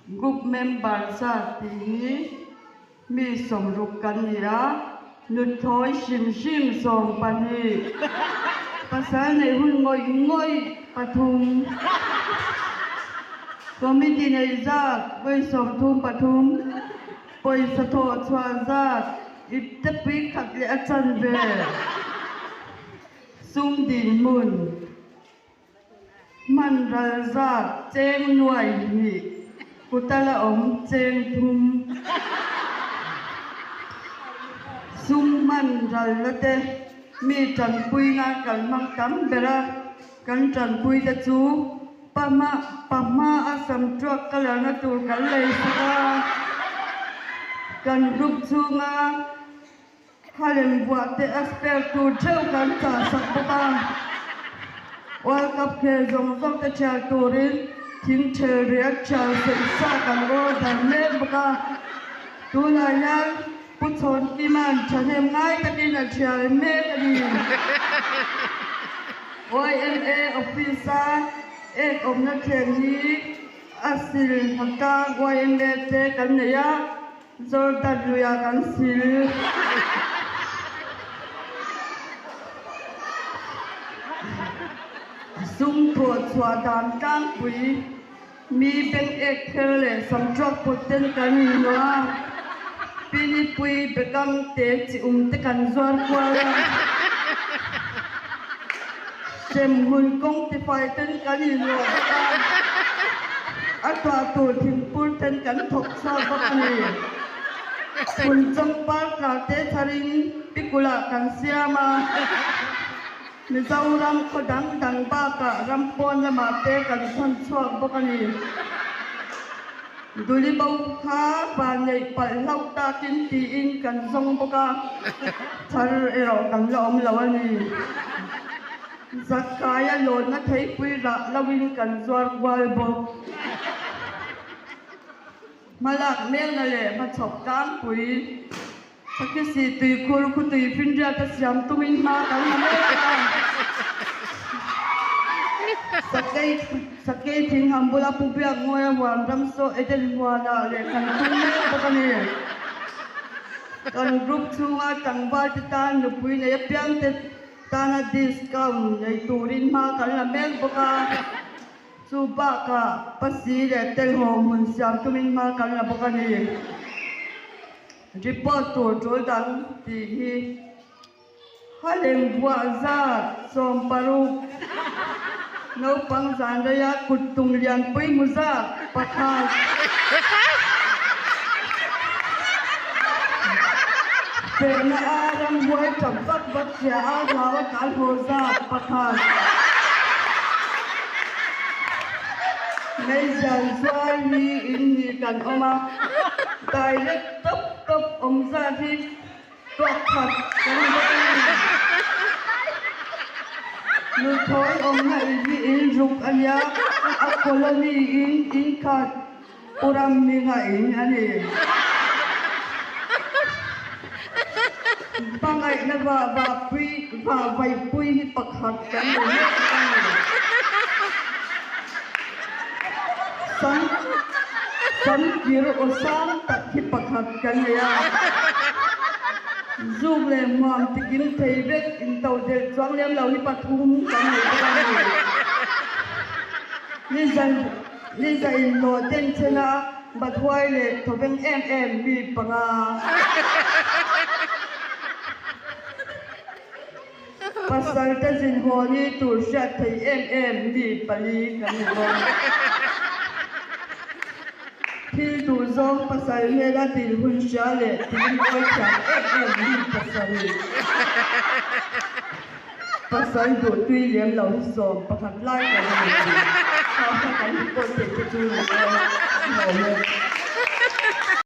Group member zat tih hi mi 60 kan ni a, nuthlawi hrim hrim 12, pasal neih hun ngawih ngawih pathum, committee neih zat vawi 33, pawisa thawh chhuah zat ipte pui khat leh a chanve, sum dinhmun. Hman ral zat cheng nuai hnih kuta la awm cheng thum. Sum hman ral la te mi tanpui nan kan hmang tam ber a, kan tanpui te chu pahma pahma a sam tuak colour na tur kan lei sak a, kan group chhunga Khalem buah te a spare tur theuh kan chah sak bawk a, World Cup khel zawng zawng te thial turin thing thel riat thial saih sa kan order mek bawk a, tunah hian Pu Chhawnkima'n thahnem ngai takin a thial mek a ni. YMA office-a ek awmna thleng hi a sil hmata YMA te kan nei a. Jordan luia kan sil. Sum thawh chhuah dan tlangpui mi beng ek kher leh sam tuak phawt ten kan inhlawh a, Pinipui bekang te chi um te kan zuar kual a, hremhmun kawng tifai ten kan inhlawh bawk a, a tuah tur thingpur ten kan thawk chhuak bawk a ni. Phun chawngpar tlar te tharin pikulah kan siam a, Mizoram khaw dang dang bakah ram pawn lamah te kan thawn chhuak bawk a ni. Duli bo kha van neih palh hlauh takin tiin kan zawng bawk a, thar erawh kan la awm lo a ni. Zakkaia lawnna theipui rah loin kan zuar kual bawk. Hmalak melna leh hmachhawp tlangpui Sakhi tuikhur khutui finriat a siam tumin hma kan la mek a. Sakei Sakei thingham bula Pu Biak Ngawia huan ram saw Eden huanah leh kan tum mek bawk a ni. Kan group chhunga tlangval te tan nupui nei apiang te tana discount nei turin hma kan la mek bawk a. Chu bakah pasi leh telhawng hmun siam tumin hma kan la bawk a ni. Report tur tul dang tih hi Halem buah zat 60, naupang zan reia kut tum lianpui hmu zat pakhat. Fehna a ramhuai tap vak vak hria a hlau a tlan haw zat pakhat. Meizial zuar hi in ni kan awm a, direct tawp tawp awm zat hi tuak khat kan ni bawk a ni. Nuthlawi awmna in hi in ruk a nia, a colony in in khat Pu Ramhminga in a ni. Hmangaihna vahvahpui vahvaihpui hi pakhat kan ni mek a ni. Sam Samkir aw sang tak hi pakhat kan nei a. Zuk leh hmuam tikim thei vek intodelh chuang lem lo hi pathum kan nei bawk a ni. Nizan Ni za in hlawh den chen a, Bathuai leh thawveng em em mi panga. Pasal te zin haw ni tur hriat thei em em mi pali kan ni bawk. Thil duh zawng pasal hnena dil hun hria leh tiin awi thiam em em mi pasarih. Pasal duh tui lem lo hi 11 lai kan nei a ni. Kha kha kan report theih te chu ni e, a hlawm e.